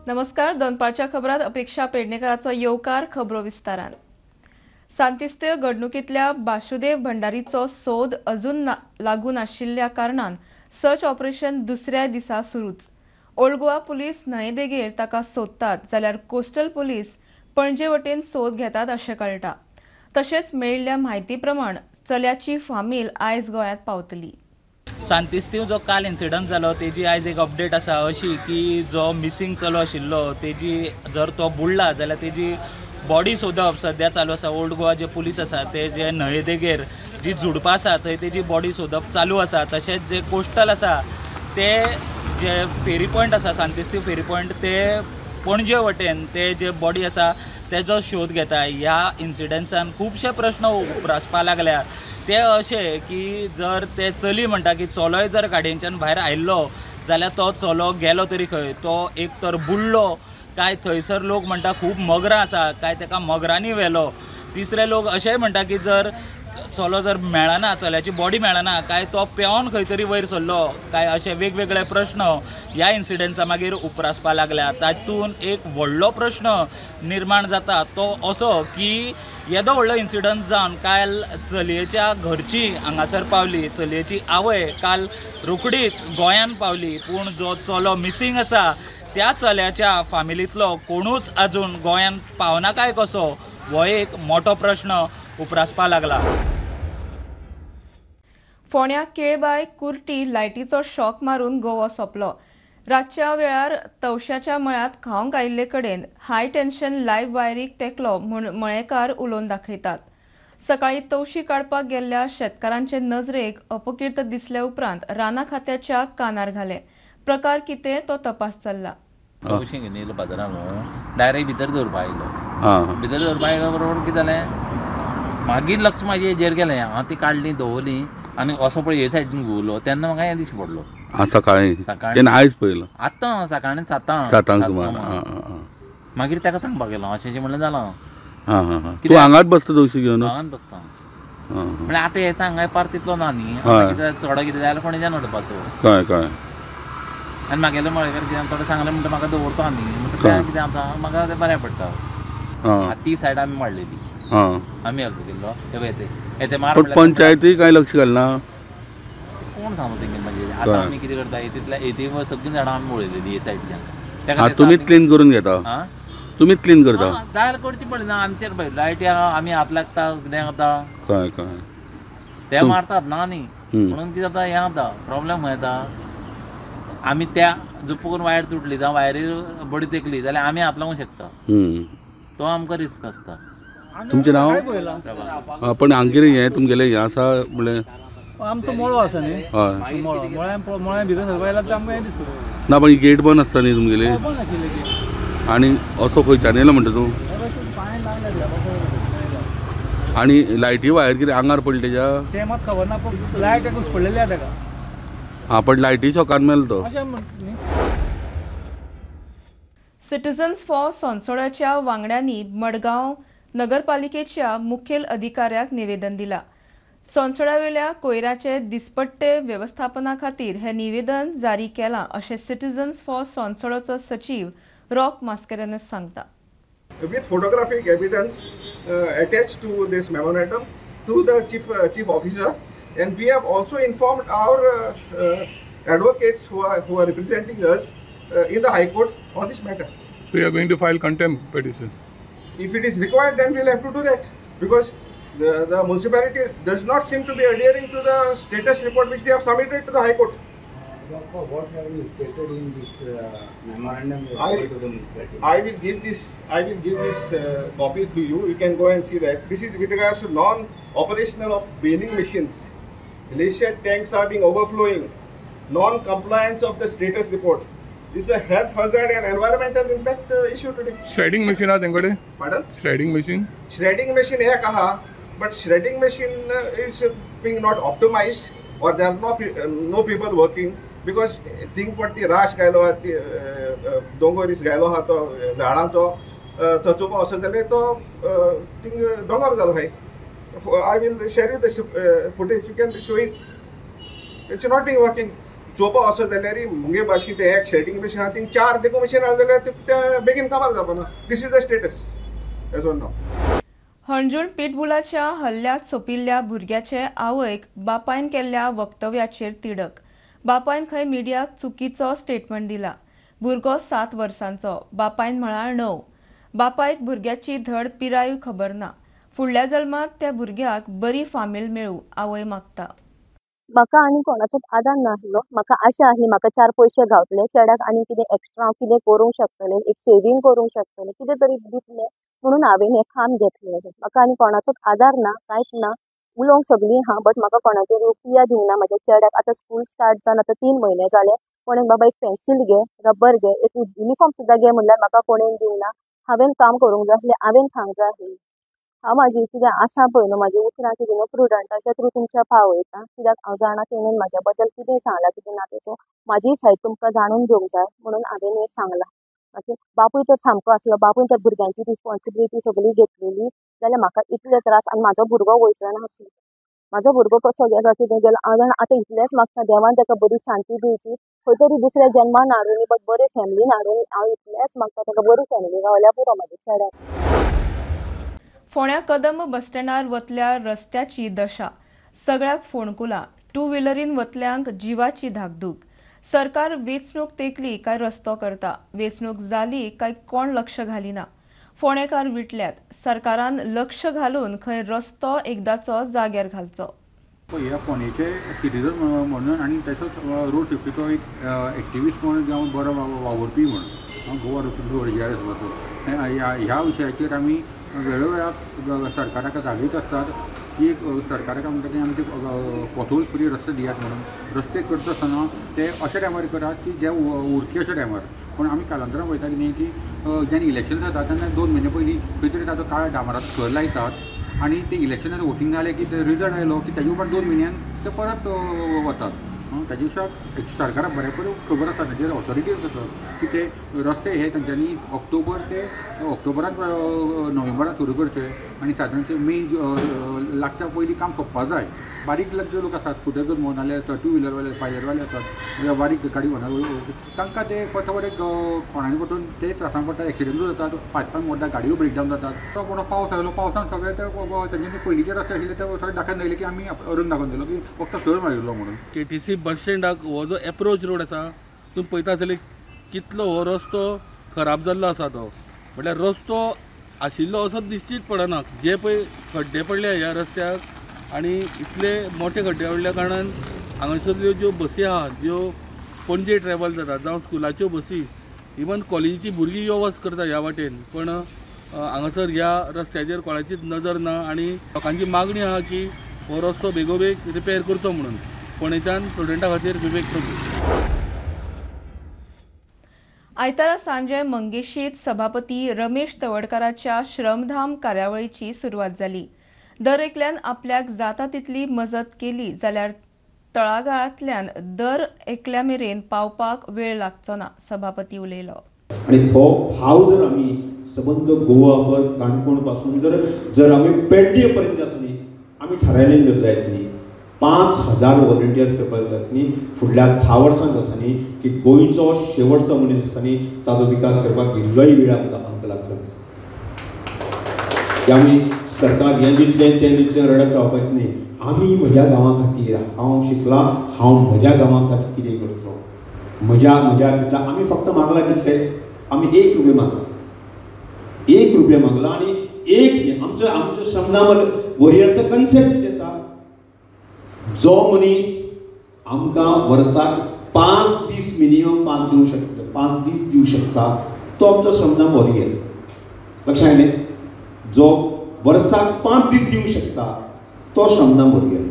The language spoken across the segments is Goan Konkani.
नमस्कार, दनपारच्या खबरात अपेक्षा पेडणेकराचो येवकार. खबरो विस्तारान. सांतिस्तेव घडणुकींतल्या बाशुदेव भंडारीचो सोद अजून लागू नाशिल्ल्या कारणान सर्च ऑपरेशन दुसऱ्या दिसा सुरूच. ओल्ड गोवा पुलीस न्हंयेदेगेर ताका सोदतात जाल्यार कोस्टल पुलीस पणजे वटेन सोद घेतात अशें कळटा. तशेंच मेळिल्ल्या म्हायती प्रमाण चल्याची फामील आयज गोंयांत पावतली. सांतिस्तीव जो काल इन्सिडंट जालो तेजी आयज एक अपडेट आसा अशी की जो मिसींग चलो आशिल्लो तेजी जर तो बुडला जाल्यार तेजी बॉडी सोदप सद्या चालू आसा. ओल्ड गोवा जे पुलीस आसा ते जे न्हंयेदेगेर जी झुडपां आसा थंय तेजी बॉडी सोदप चालू आसा. तशेंच जे कोस्टल आसा ते जे फेरी पॉयंट आसा सांतिस्तीव फेरी पॉयंट ते पणजे वटेन ते जे बॉडी आसा तेजो शोध घेता. ह्या इन्सिडंट्सान खुबशे प्रश्न उप्रासपा लागल्या ते अशे की जर ते चली म्हणटा की चलोय जर गाडयेंच्यान भायर आयिल्लो जाल्यार तो चलो गेलो तरी खंय, तो एक तर बुडलो काय थंयसर लोक म्हणटा खूब मगरां आसा काय ताका मगरांनी व्हेलो. तिसरे लोक अशेंय म्हणटा की जर चलो जर मेळना, चल्याची बॉडी मेळना काय तो पेवन खंय तरी वयर सरलो काय, अशे वेगवेगळे प्रश्न ह्या इन्सिडंट्सा मागीर उप्रासपा लागल्या. तातूंत एक व्हडलो प्रश्न निर्माण जाता तो असो की येदो व्हडलो इन्सिडंट जावन काल चलयेच्या घरची हांगासर पावली, चलयेची आवय काल रोखडीच गोंयांत पावली, पूण जो चलो मिसींग आसा त्या चल्याच्या फामिलींतलो कोणूच अजून गोंयांत पावना काय कसो, हो एक मोठो प्रश्न उप्रासपा लागला. फोंड्या केळबाय कुर्टी लायटीचो शॉक मारून गोवो सोंपलो. रातच्या वेळार तवश्याच्या मळ्यांत खावंक आयिल्ले कडेन हाय टेन्शन लायव्ह वायरीक तेंकलो म्हूण मळेकार उलोवन दाखयतात. सकाळी तवशी काडपाक गेल्ल्या शेतकारांचे नजरेक अपकीर्त दिसल्या उपरांत राना खात्याच्या कानार घाले. प्रकार कितें तो तपास चल्ला. तवशी घेवन येयलो बाजारान, डायरेक्ट भितर दवरपा आयलो. भितर दवरपा आयलो बरोबर कितें जालें, मागीर लक्ष म्हाजें हेजेर गेलें. हांव ती काडली दवरली आनी असो पळय हे सायडीन घुंवलो तेन्ना म्हाका हें दिश्टी पडलो. सकाळीं तेन्ना आयज पळयलो आतां सकाळीं सातांक सुमार. मागीर ताका सांगपाक गेलो अशें अशें म्हणलें जालां. तूं हांगाच बसता तवशी घेवन? हांगाच बसता म्हणल्यार आतां हें सांग पार तितलो ना न्ही, कितें चडो कितें जाल्यार फोंडेच्यान हाडपाचो. कळ्ळें कळ्ळें. आनी मागेले मळेकार कितें थोडें सांगलें म्हणटा म्हाका दवरता न्ही, म्हणटा कितें आतां म्हाका तें बरें पडटा. ती सायड आमी माडलेली, आमी हेल्प केल्लो. ते मार पंचायती काय लक्ष घालना कोण सांगू तेंगे. म्हणजे आतां आमी कितें करता तितल्या येते सगळीं झाडां आमी वळयलेली हे सायडीच्यान. तुमीच क्लीन करून घेता? तुमीच क्लीन करता? जाल्यार करची पडली ना आमचेर. पळय लायटी आहा आमी हात लागता कितें जाता. कळ्ळें कळ्ळें. ते मारतात ना न्ही, म्हणून कितें जाता हें जाता प्रॉब्लेम खंय येता. आमी त्या जुपून वायर तुटली जावं वायरी बडी तेकली जाल्यार आमी हात लावूंक शकता, तो आमकां रिस्क आसता. तुमचें नांव? पण हांगेर हें तुमगेलें हें आसा म्हणलें आमचो मळो आसा न्ही, हय मळो मळ्या भितर सरपा येयला आमकां हें दिसता ना. पण गेट बंद आसता न्ही तुमगेली? बंद आशिल्लें गेट. आनी असो खंयच्यान येयलो म्हणटा तूं? आनी लायटी वायर कितें आंगार पडली तेज्या? तें मात खबर ना, पूण लायट घुसपडलेली आहा तेका. हां, पण लायटी शॉकान मेलो तो. सिटिझन्स फॉर सोनसोड्याच्या वांगड्यांनी मडगांव नगरपालिकेच्या मुखेल अधिकाऱ्याक निवेदन दिला. सोनसोड्यावेल्या कोयराचे दिसपट्टे वेवस्थापना खातीर हे निवेदन जारी केलां अशें सिटिझन्स फॉर सोनसोडोचो सचीव रॉक मास्केरेनस सांगता. With photographic evidence attached to this memorandum to the chief officer, and we have also informed our advocates who are representing us in the High Court on this matter. So you are going to file contempt petition? If it is required, then we will have to do that, because the municipality does not seem to be adhering to the status report which they have submitted to the High Court. What have you stated in this memorandum to the municipality? I will give this copy to you. You can go and see that. This is with regards to non-operational of baling machines. Glacier tanks are being overflowing. Non-compliance of the status report. This is a health hazard and environmental impact issue today. Shredding machine are there? Pardon? Shredding machine? Shredding machine hai kaha, but shredding machine is being not optimized, or there are no people working, because think what the rash गायलो आहा, ती दोंगर गायलो आहा तो झाडांचो थचोपा वचत जाल्यार तो थिंग दोंगर जालो हाय. I will share you the footage, you can show it. It's not being working. चोवपा वचत जाल्यार मुगे भाशेन ते एक श्रेडींग मशीन आहा थिंग 4 देखून मशीन हाडलें जाल्यार ते बेगीन काबार जावपाना. This is the status as on now. Anjuna पिटबुलाच्या हल्ल्यात सोंपिल्ल्या भुरग्याचे आवयक बापायन केल्ल्या वक्तव्याचेर तिडक. बापायन खंय मिडियाक चुकीचो स्टेटमेंट दिला. भुरगो 7 वर्सांचो, बापायन म्हळ्यार 9. बापायक भुरग्याची धड पिराय खबर ना. फुडल्या जल्मात त्या भुरग्याक बरी फामील मेळूं आवय मागता. म्हाका आनी कोणाचोच आदार नासलो. म्हाका आशा आसली म्हाका 4 पयशे गावतले, चेड्याक आनी कितें एक्स्ट्रा हांव कितें करूंक शकतलें, एक सेवींग करूंक शकतलें, कितें तरी दितलें म्हणून हांवें हें काम घेतलें. म्हाका आनी कोणाचोच आदार ना, कांयच ना. उलोवंक सगळीं आहा बट म्हाका कोणाचेर रुपया दिवना. म्हाज्या चेड्याक आतां स्कूल स्टार्ट जावन आतां 3 म्हयने जाले. कोणें बाबा एक पेन्सील घे, रबर घे, एक युनिफॉर्म सुद्दां घे म्हणल्यार म्हाका कोणें दिवना. हांवें काम करूंक जाय आसलें, हांवें खावंक जाय आसलें. हांव म्हाजी कितें आसा पळय न्हू म्हाजी उतरां कितें न्हू प्रुडंटाच्या थ्रू तुमच्या पावयता, कित्याक हांव जाणा तेणेन म्हाज्या बद्दल कितें सांगलां कितें ना तें. सो म्हाजी सायड तुमकां जाणून घेवंक जाय म्हणून हांवें हें सांगलां. ओके, बापूय तर सामको आसलो, बापूय तर भुरग्यांची रिस्पोन्सिबिलिटी सगळी घेतलेली जाल्यार म्हाका इतले त्रास आनी म्हाजो भुरगो वयचो नासलो. म्हाजो भुरगो कसो गेलो कितें गेलो हांव जाणा. आतां इतलेंच मागता देवान ताका बरी शांती दिवची, खंय तरी दुसऱ्या जन्मान हाडूनी बट बरे फॅमिलीन हाडूनी. हांव इतलेंच मागता ताका बरी फॅमिली गावल्यार पुरो म्हाज्या चेड्याक. फोंड्या कदंब बस स्टँडार वतल्या रस्त्याची दशा, सगळ्याक फोंडकुलां, टू व्हिलरीन वतल्यांक जिवाची धाकधूक. सरकार वेंचणूक तेंकली काय रस्तो करता, वेंचणूक जाली काय कोण लक्ष घालिना. फोंडेकार विटल्यात, सरकारान लक्ष घालून खंय रस्तो एकदाचो जाग्यार घालचो. ह्या फोंडेचे सिटीजन म्हणून आनी तसोच रोड सेफ्टीचो एक एक्टिविस्ट म्हणून जावं बरो वावुरपी म्हणून गोवा रोड सेफ्टी ऑर्गनायझेशनाचो ह्या विशयाचेर आमी वेळोवेळाक सरकाराक जागयत आसतात की सरकाराक म्हणटा की आमचे पोथोल फ्री रस्ते दियात म्हणून. रस्ते करता आसतना ते अशा टायमार करात की जे उरचे अशा टायमार. पूण आमी कालांतरान पळयता की न्ही की जेन्ना इलेक्शन जाता तेन्ना 2 म्हयने पयलीं खंय तरी ताचो काळ्या डांबराचो थर लायतात आनी ते इलेक्शनान वोटींग जालें की ते रिजल्ट आयलो की ताजे उपरांत 2 म्हयन्यान ते परत वतात. ताजे पेक्षा सरकाराक बरें बरें खबर आसा, ताजेर ऑथॉरिटीज आसा की ते रस्ते हे तांच्यांनी ऑक्टोबर ते ऑक्टोबरान नोव्हेंबरान सुरू करचे आनी सादारणशे मे लागच्या पयलीं काम सोंपपा जाय. बारीक जे लोक आसात स्कुटर घेवन भोंवनाले आसात, टू व्हिलरवाले पायलरवाले आसात, बारीक गाडी भोंवना तांकां ते फक्त खोणांनी पडून ते त्रासान पडटा, एक्सिडंटूय जातात, 5-5 मोडटा, गाडयो ब्रेकडावन जातात. तो कोण पावस आयलो, पावसान सगळे ते तांच्यांनी पयलींचे रस्ते आशिल्ले ते सगळे दाखोवन दिले की आमी अरून दाखोवन दिलो की फक्त थंय मारिल्लो म्हणून. केटीसी बस स्टँडाक हो जो एप्रोच रोड आसा तुमी पळयता आसतले कितलो हो रस्तो खराब जाल्लो आसा. तो म्हटल्यार रस्तो आशिल्लो असो दिश्टीच पडना. जे पळय खड्डे पडले ह्या रस्त्याक आनी इतले मोठे खड्डे पडल्या कारणान हांगासरल्यो ज्यो बसी आहा ज्यो पणजे ट्रॅवल जाता जावं स्कुलाच्यो बसी, इवन कॉलेजीची भुरगीं यो वच करता ह्या वाटेन, पण हांगासर ह्या रस्त्याचेर कोणाचीच नजर ना आनी लोकांची मागणी आहा की हो रस्तो बेगोबेग रिपेर करचो म्हणून. फोंडेच्यान स्टुडंटा खातीर विवेक प्रभू. आयतारा सांजे मंगेशीत सभापती रमेश तवडकाराच्या श्रमधाम कार्यावळीची सुरवात जाली. दर एकल्यान आपल्याक जाता तितली मजत केली जाल्यार तळागाळांतल्यान दर एकल्या मेरेन पावपाक वेळ लागचो ना, सभापती उलयलो. आनी हो भाव जर आमी सबंद गोवाभर काणकोण पासून जर जर आमी पेडणे पर्यंत आसा न्ही, आमी थारायलें जर जायत न्ही 5000 व्हॉलंटियर्स करपाक जात न्ही फुडल्या 10 वर्सांत आसा न्ही की गोंयचो शेवटचो मनीस आसा न्ही ताजो विकास करपाक इल्लोय वेळ आमकां लागचो. की आमी सरकार हें दितलें तें दितलें रडत रावपाचें न्ही. आमी म्हज्या गांवा खातीर हांव शिकलां, हांव म्हज्या गांवा खातीर कितें करतलो, म्हज्या म्हज्या तितल्या आमी फक्त मागला कितले, आमी 1 रुपया मागला, 1 रुपया मागला. आनी एक आमचो आमचो श्रमदान वॉरियरचो कन्सेप्ट कितें आसा, जो मनीस आमकां वर्साक 5 दीस मिनिमम 5 दिवंक शकता, 5 दीस दिवंक शकता तो आमचो श्रमदान वॉरियर. लक्षात आयलें? जो वर्साक 5 दीस दिवंक शकता तो श्रमदान वॉरियर.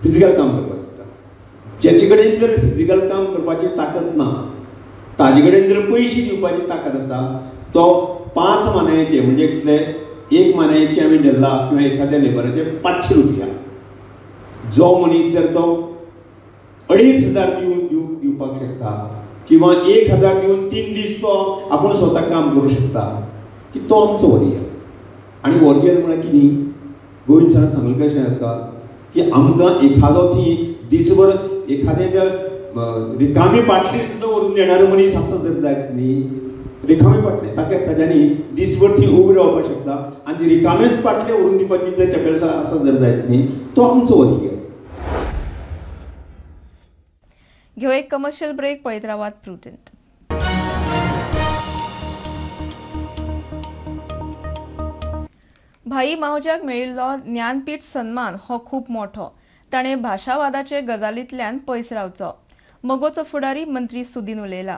फिजिकल काम करपाक शकता. जेचे कडेन जर फिजिकल काम करपाची ताकद ना, ताजे कडेन जर पयशे दिवपाची ताकद आसा तो 5 मानायचे म्हणजे कितले, 1 मानायचे आमी धरला किंवा एखाद्या लेबराचे 500 रुपया, जो मनीस जर तो 2500 दिवन दिवपाक शकता किंवा 1000 दिवन 3 दीस तो आपूण स्वता काम करूं शकता की तो आमचो वॉरियर. आनी वॉरियर म्हळ्यार कितें, गोविंद सरान सांगलें कशें आसता की आमकां एखादो थंय दीसभर एखादें जर रिकामी बाटली सुद्दां व्हरून देणारो मनीस आसा जर जायत न्ही, रिकामी बाटली ताका ताज्यांनी दिसभर ती उबी रावपाक शकता आनी रिकामेच बाटले व्हरून दिवपाची जर कॅपेसिटी आसा जर जायत न्ही, तो आमचो वरियर. घेऊ एक कमर्शियल ब्रेक. पळयत रावात प्रुडंट. भाई मावज्याक मेळिल्लो ज्ञानपीठ सन्मान हो खूब मोठो. ताणें भाशावादाचे गजालींतल्यान पयस रावचो. मगोचो फुडारी मंत्री सुदीन उलयला.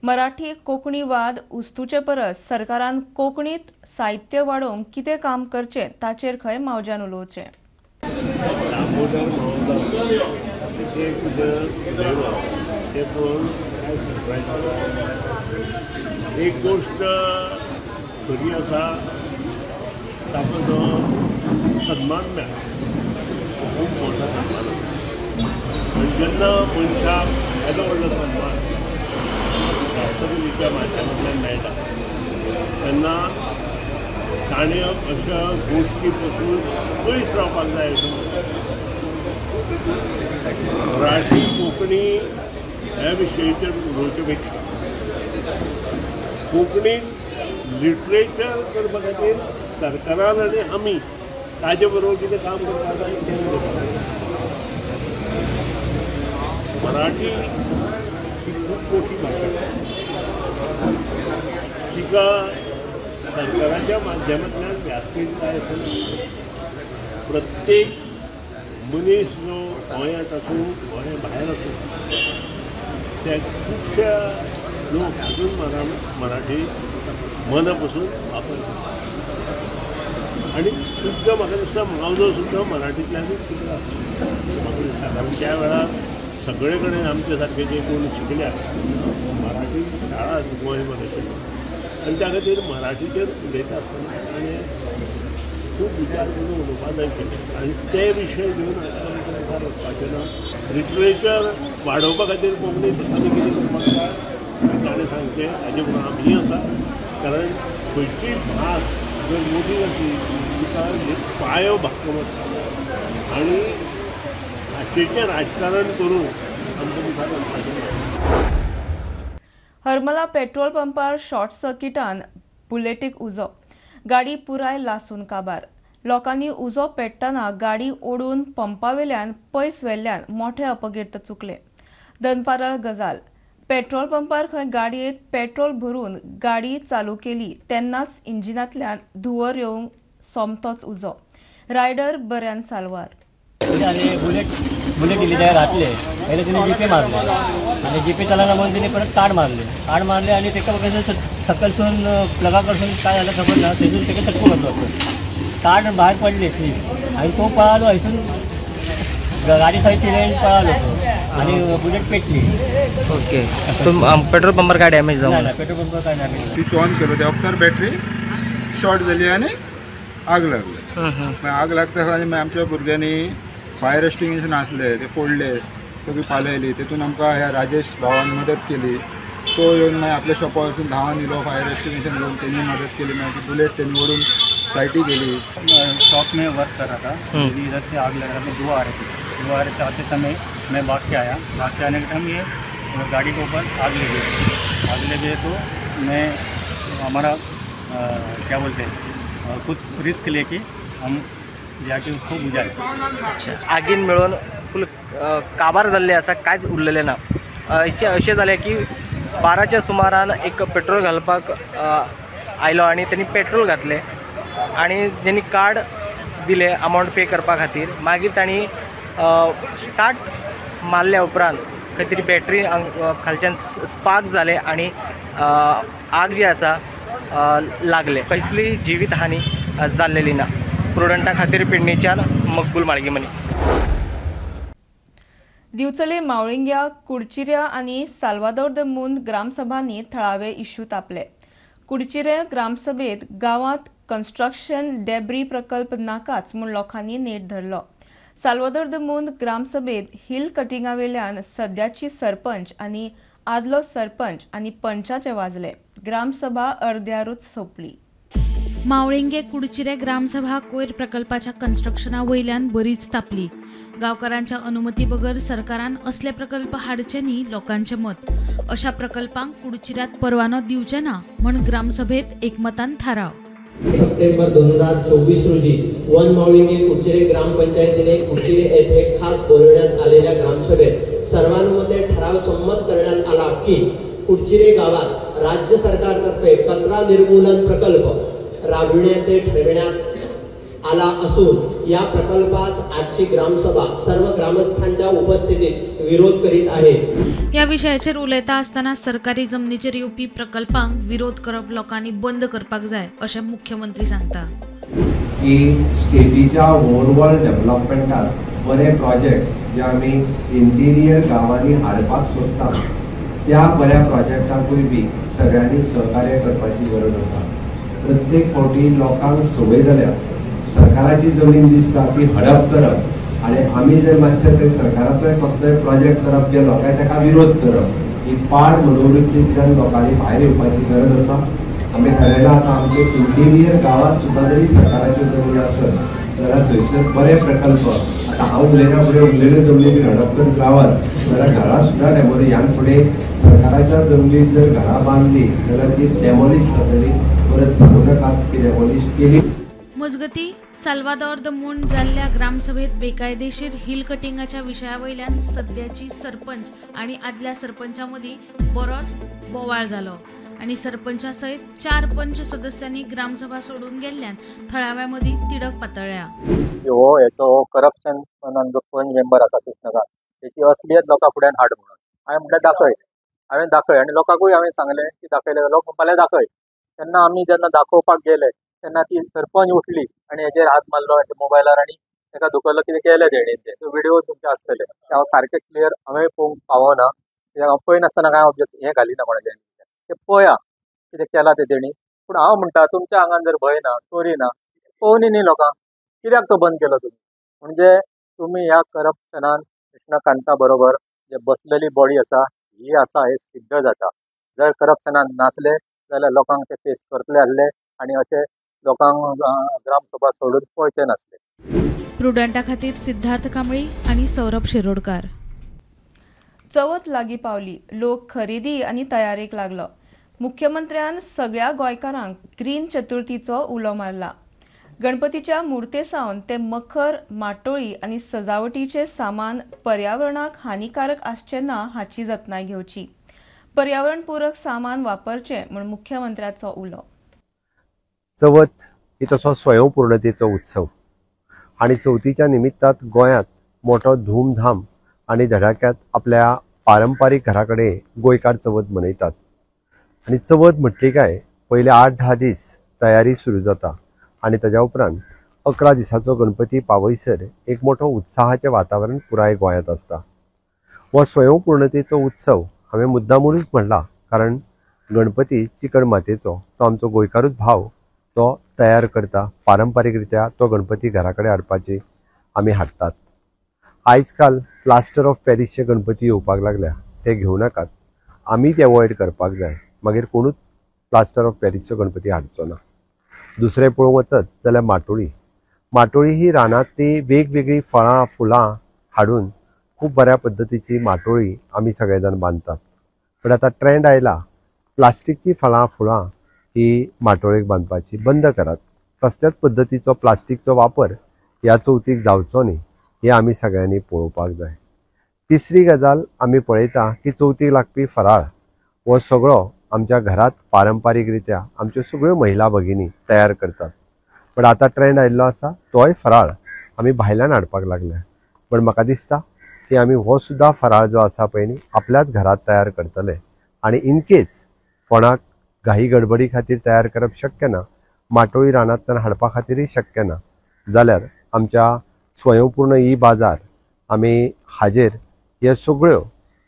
मराठी कोंकणी वाद उस्तुचे परस सरकारान कोंकणीत साहित्य वाडोवंक कितें काम करचें ताचेर खंय मावज्यान उलोवचें. एक गोष्ट खरी आसा, ताका जो सन्मान मेळ्ळा खूब मोठो सन्मान आसा. आनी जेन्ना मनशाक येदो व्हडलो सन्मान राष्ट्रपतीच्या माध्यमांतल्यान मेळटा तेन्ना ताणें अशा गोश्टी पसून पयस रावपाक जाय अशें म्हणटा. मराठी कोंकणी ह्या विशयाचेर उलोवचे पेक्षा कोंकणीन लिटरेचर करपा खातीर सरकारान आनी आमी ताजे बरोबर कितें काम करपाक जाय तें करपाक जाय. मराठी ही खूब मोठी भाशा, तिका सरकाराच्या माध्यमांतल्यान व्यासपीठ जाय अशें ना. प्रत्येक मनीस जो गोंयांत आसूं गोंया भायर आसूं त्या खुबश्या लोक अजून मराठी मना पसून वापर करता. आनी सुद्दां म्हाका दिसता मावजो सुद्दां मराठींतल्यानूच शिकला म्हाका दिसता, कारण त्या वेळार सगळे कडेन आमचे सारके जे कोण शिकल्या मराठी शाळा गोंयभर आशिल्ली आनी त्या खातीर मराठीचेर उलयता आसतना ताणें खूब विचार करून उलोवपाक जाय आशिल्लें आनी ते विशय घेवन आतां आमकां मुखार वचपाचें ना. लिटरेचर वाडोवपा खातीर कोंकणीत आमी कितें करपाक जाय ताणें सांगचें, ताजे बरोबर आमीय आसा. कारण खंयचीय भास जर मोठी जातली तिका पायो भक्कम आसता आनी भाशेचें राजकारण करून आमकां मुखार वचपाचें ना. हरमला पेट्रोल पंपार शॉर्ट सर्किटान बुलेटीक उजो, गाडी पुराय लासून काबार. लोकांनी उजो पेट्टना गाडी ओडून पंपावेल्यान पयस व्हेल्ल्यान मोठे अपघात चुकले. दनपारा गजाल, पेट्रोल पंपार खंय गाडयेंत पेट्रोल भरून गाडी चालू केली तेन्नाच इंजिनांतल्यान धुंवर येवंक सोमतोच उजो. रायडर बऱ्यान साल्वार. बुलेट बुलेट दिली त्या घातले पहिले तिने जीपे मारले आणि जीपे चालवला म्हणून तिने परत कार्ड मारले, कार्ड मारले आणि तेका सकलसून प्लगा कडसून काय झालं खबर ना, थंयसून तेका चटको घातलो कार्ड बाहेर पडले स्लीप आणि तो पळालो हयसून गाडी थंय चिडून पळालो तो आणि बुलेट पेटली. ओके, पेट्रोल पंपार काय डॅमेज जावं ना? पेट्रोल पंपार काय डॅमेज? स्विच ऑन केलो त्या वक्तार बॅटरी शॉर्ट जाली आनी आग लागली. मागीर आग लागता आनी मागीर आमच्या भुरग्यांनी फायर एक्सटिंग्विशन आसले ते फोडले, सगळी पालयली. तेतून आमकां ह्या राजेश भावान मदत केली, तो येवन मागीर आपल्या शॉपार वचून धांवन येयलो, फायर एक्सटिंग्विशन घेवन तेणी मदत केली. मागीर ती बुलेट तेणी ओडून सायटी गेली. शॉप में वर्क कर रहा था, इधर से आग लग रहा था, धुआं आ रही थी. धुआं आ रहे थे आते समय मैं भाग के आया, भाग के आने के टाइम ये गाड़ी के ऊपर आग लगी. आग लगी तो मैं हमारा क्या बोलते हैं कुछ रिस्क लेके हम जाके उसको बुझाए. अच्छा, आगीन मेळून फूल काबार जाल्ले आसा, कांयच उरलेलें ना. अशें जालें की 12च्या सुमारान एक पेट्रोल घालपाक आयलो आनी तेणी पेट्रोल घातलें आनी तेणी कार्ड दिलें अमावंट पे करपा खातीर. मागीर तांणी स्टार्ट मारल्या उपरांत खंय तरी बॅटरी खालच्यान स्पार्क जालें आनी आग जी आसा लागले. कसली जिवीत हानी जाल्लेली ना. प्रुडंटा खातीर पेडणेच्यान मकबूल माळगीमनी. दिवचले मावळिंग्या, कुडचिऱ्या आनी साल्वादोर the मुंद ग्रामसभांनी थळावे इश्यू तापले. कुडचिऱ्या ग्रामसभेत गांवांत कन्स्ट्रक्शन डेब्री प्रकल्प नाकाच म्हूण लोकांनी नेट धरलो. साल्वादोर the मुंद ग्रामसभेत हिल कटिंगावेल्यान सद्याची सरपंच आनी आदलो सरपंच आनी पंचाचे वाजले. ग्रामसभा अर्द्यारूच सोंपली. मावळिंगे कुडचिरे ग्रामसभा कोयर प्रकल्पाच्या कन्स्ट्रक्शना वयल्यान बरीच तापली. गांवकारांच्या अनुमती बगर सरकारान असले प्रकल्प हाडचे न्ही लोकांचें मत. अशा प्रकल्पांक कुडचिऱ्यात परवानो दिवचे ना म्हण ग्रामसभेत एकमतान थाराव. सप्टेंबर 2024 रोजी वन मावळिंगे कुडचिरे ग्रामपंचायतीने कुडचिरे येथे खास बोलवण्यात आलेल्या ग्रामसभेत सर्वानुमते ठराव संमत करण्यात आला की कुडचिरे गावात राज्य सरकारतर्फे कचरा निर्मूलन प्रकल्प राबविण्याचे ठरविण्यात आला असून या प्रकल्पास आजची ग्रामसभा सर्व ग्रामस्थांच्या उपस्थितीत विरोध करीत आहे. या विशयाचेर उलयता आसतना सरकारी जमनीचेर येवपी प्रकल्पांक विरोध करप लोकांनी बंद करपाक जाय अशें मुख्यमंत्री सांगता. की स्टेटीच्या ओवरऑल डेव्हलपमेंटात बरे प्रोजेक्ट जे आमी इंटिरियर गांवांनी हाडपाक सोदता त्या बऱ्या प्रोजेक्टाकूय बी सगळ्यांनी सहकार्य करपाची गरज आसा. प्रत्येक फावटी लोकांक संवय जाल्या सरकाराची जमीन दिसता ती हडप करप आनी आमी जर मातशें ते सरकाराचोय कसलोय प्रोजेक्ट करप गेलो काय ताका विरोध करप ही पाड मनोवृत्तींतल्यान लोकांनी भायर येवपाची गरज आसा. आमी थारायलां आतां आमचे इंटिरियर गांवांत सुद्दां जरी सरकाराच्यो जमनी आसत जाल्यार थंयसर बरे प्रकल्प आतां हांव उलयना फुडें उरलेल्यो जमनी बी हडप करून रावत जाल्यार घरां सुद्दां डेमोली ह्यान फुडें सरकाराच्या जमनीर जर घरां बांदली जाल्यार ती डेमोलिश जातली. परत सांगू नाकात की डेमोलिश केली. मजगती साल्वादोर the म्हूण जाल्ल्या ग्रामसभेत बेकायदेशीर हिल कटिंगाच्या विशया वयल्यान सद्याची सरपंच आनी आदल्या सरपंचा मदीं बरोच बोवाळ जालो आनी सरपंचा सयत 4 पंच सदस्यांनी ग्रामसभा सोडून गेल्ल्यान थळाव्या मदीं तिडक पातळ्ळ्या. हो हेचो करप्शन जो पंच मेंबर आसा कृष्णकांत तेची असलियत लोकां फुड्यान हाड म्हणून हांवें म्हटलें दाखय. हांवें दाखय आनी लोकांकूय हांवें सांगलें की दाखयलें लोक म्हणपाक दाखय. तेन्ना आमी जेन्ना दाखोवपाक गेले तेन्ना ती सरपंच उठली आनी हेजेर हात मारलो हेच्या मोबायलार आनी ताका धुकल्लो कितें केलें तेणेन तें व्हिडिओ तुमचे आसतले ते हांव सारकें क्लियर हांवें पळोवंक पावना कित्याक हांव पळयनासतना कांय ऑब्जेक्ट हें घालिना कोणाचें तें पळया कितें केलां तें तेणी. पूण हांव म्हणटा तुमच्या आंगान जर भंय ना चोरी ना पळोवनी न्ही लोकांक कित्याक तो बंद केलो तुमी. म्हणजे तुमी ह्या करप्शनान कृष्णकांता बरोबर जे बसलेली बॉडी आसा ही आसा हें सिद्ध जाता. जर करप्शनान नासले जाल्यार लोकांक ते फेस करतले आसले आनी अशें लोकांक ग्रामसभा सोडून पळचे नासले. प्रुडंटा खातीर सिद्धार्थ कांबळी आनी सौरभ शिरोडकार. चवथ लागीं पावली, लोक खरेदी आनी तयारेक लागलो. मुख्यमंत्र्यान सगळ्या गोंयकारांक ग्रीन चतुर्थीचो उलो मारला. गणपतीच्या मूर्ते सावन ते मखर, माटोळी आनी सजावटीचे सामान पर्यावरणाक हानिकारक आसचें ना हाची जतनाय घेवची. पर्यावरणपूरक सामान वापरचें म्हूण मुख्यमंत्र्याचो उलो. चवथ ही तसो स्वयंपूर्णतेचो उत्सव आनी चवथीच्या निमित्तात गोंयांत मोठो धूमधाम आनी धडाक्यात आपल्या पारंपारीक घरा कडेन गोंयकार चवथ मनयतात. आनी चवथ म्हटली काय पयले 8-10 दीस तयारी सुरू जाता आनी ताज्या उपरांत 11 दिसाचो गणपती पावयसर एक मोठो उत्साहाचें वातावरण पुराय गोंयांत आसता. हो स्वयंपूर्णतेचो उत्सव हांवें मुद्दामूनच म्हणला कारण गणपती चिकण मातयेचो तो आमचो गोंयकारूच भाव तो तयार करता. पारंपारीक रित्या तो गणपती घरा कडेन हाडपाची आमी हाडटात. आयज काल प्लास्टर ऑफ पॅरिसचे गणपती येवपाक लागल्या ते घेवं नाकात, आमी ते एवॉयड करपाक जाय. मागीर कोणूच प्लास्टर ऑफ पॅरिसचो गणपती हाडचो ना. दुसरें पळोवंक वचत जाल्यार माटोळी. माटोळी ही रानांतली वेगवेगळीं फळां फुलां हाडून खूब बऱ्या पद्दतीची माटोळी आमी सगळे जाण बांदतात. पण आतां ट्रेंड आयला प्लास्टिकची फळां फुलां ही माटोळेक बांदपाची बंद करात. कसल्याच पद्दतीचो प्लास्टिकचो वापर ह्या चवथीक जावचो न्ही हें आमी सगळ्यांनी पळोवपाक जाय. तिसरी गजाल आमी पळयता की चवथीक लागपी फराळ हो सगळो आमच्या घरांत पारंपारीक रित्या आमच्यो सगळ्यो महिला भगिनी तयार करतात. पण आतां ट्रेंड आयिल्लो आसा तोय फराळ आमी भायल्यान हाडपाक लागल्या. पण म्हाका दिसता की आमी हो सुद्दां फराळ जो आसा पळय न्ही आपल्याच घरांत तयार करतले आनी इनकेस कोणाक घाई गडबडी खातीर तयार करप शक्य ना, माटोळी रानांतल्यान हाडपा खातीरय शक्य ना जाल्यार आमच्या स्वयंपूर्ण ई बाजार आमी हाजेर हे सगळ्यो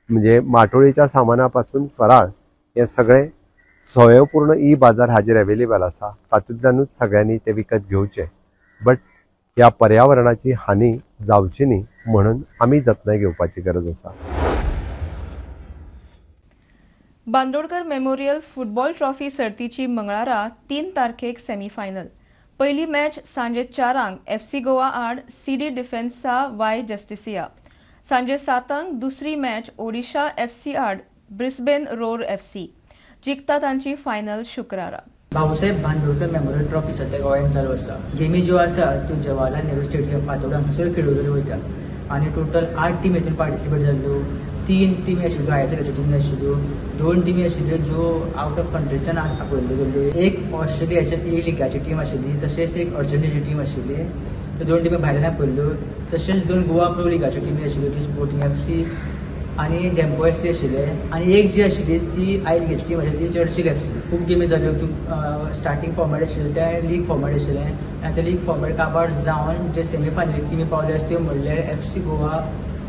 म्हणजे माटोळीच्या सामाना पासून फराळ हे सगळें स्वयंपूर्ण ई बाजार हाजेर अवेलेबल आसा. तातूंतल्यानूच सगळ्यांनी ते विकत घेवचे. बट ह्या पर्यावरणाची हानी जावची न्ही म्हणून आमी जतनाय घेवपाची गरज आसा. बांदोडकर मेमोरियल फुटबॉल ट्रॉफी सर्तीची मंगळारा 3 तारखेक सेमीफायनल. पयली मॅच सांजे 4 FC Goa आड सीडी डिफेन्सा वाय जस्टिसिया. सांजे 7 दुसरी मॅच ओडिशा FC आड ब्रिस्बेन रोर FC. जिखता तांची फायनल शुक्रारा. भाऊसाहेब बांदोडकर मेमोरियल ट्रॉफी सध्या गोंयांत चालू आसा. गेमी ज्यो आसा त्यो जवाहरलाल नेहरू स्टेडियम फातोर्डा हांगसर खेळयल्यो वयता आनी टोटल 8 टिमी हितून पार्टिसिपेट जाल्ल्यो. 3 टिमी आशिल्ल्यो ISLाच्यो टिमी आशिल्ल्यो, 2 टिमी आशिल्ल्यो ज्यो आवट ऑफ कंट्रीच्यान आपयल्ल्यो गेल्ल्यो. एक ऑस्ट्रेलियाच्या ए लिगाची टीम आशिल्ली, तशेंच एक अर्जेंटिनाची टीम आशिल्ली. त्यो 2 टिमी भायल्यान आपयल्ल्यो. तशेंच 2 गोवा प्रो लिगाच्यो टिमी आशिल्ल्यो, ज्यो स्पोर्टिंग FC आनी धेंपो FC आशिल्ले आनी एक जी आशिल्ली ती I लिगेची टीम आशिल्ली ती चर्चील FC. खूब गेमी जाल्यो. स्टार्टींग फॉर्मेट आशिल्लें तें लीग फॉर्मेट आशिल्लें आनी तें लीग फॉर्मेट काबार जावन जे सेमी फायनलीक टिमी पावल्यो आसा त्यो म्हणल्यार FC Goa,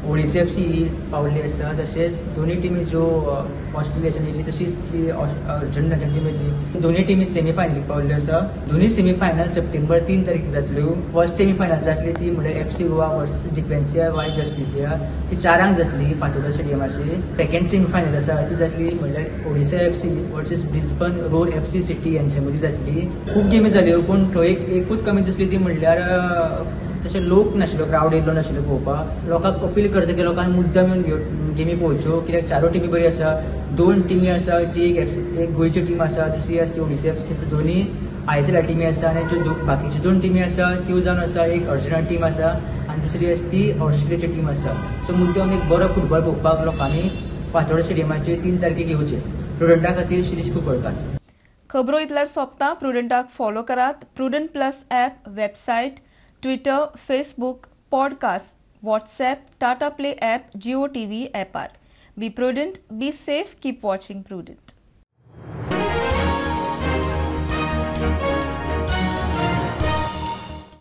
Odisha FC पावल्ली आसा. तशेंच दोनूय टिमी ज्यो ऑस्ट्रेलियाच्यान येयल्ली तशीच जी अर्जेंटिनाच्यान टीम येयल्ली, दोनूय टिमी सेमी फायनलीक पावल्ल्यो आसा. दोनूय सेमी फायनल सप्टेंबर 3 तारखेक जातल्यो. फर्स्ट सेमी फायनल जातली ती म्हणल्यार FC Goa versus Defensa y Justicia, ती 4 जातली फातोर्डा स्टेडियमाची. सेकंड सेमी फायनल आसा ती जातली म्हणल्यार Odisha FC versus Brisbane Roar FC City यांचे मदीं जातली. खूब गेमी जाल्यो पूण थंय एकूच कमी दिसली ती म्हणल्यार तशें लोक नाशिल्लो, क्रावड येयल्लो नाशिल्लो पळोवपाक. लोकांक अपील करता की लोकांनी मुद्दाम येवन गेमी पळोवच्यो कित्याक 4 टिमी बरी आसा. 2 टिमी आसा जी एक गोंयची टीम आसा, दुसरी आसा ती ओडिशा FC आसा. दोनूय ISL टिमी आसा आनी ज्यो बाकीच्यो 2 टिमी आसा त्यो जावन आसा एक अर्जेंटिना टीम आसा आनी दुसरी आसा ती ऑस्ट्रेलियाची टीम आसा. सो मुद्दाम एक बरो फुटबॉल पळोवपाक लोकांनी फातोर्डा स्टेडियमाचेर 3 तारखेक येवचें. प्रुडंटा खातीर शिरीष कुंकळकार. खबरो इतल्यार सोंपता. प्रुडंटाक फॉलो करात. Prudent plus app, website, Twitter, Facebook, podcast, WhatsApp, Tata Play app, Jio TV ॲपार. Be prudent, be safe, keep watching Prudent.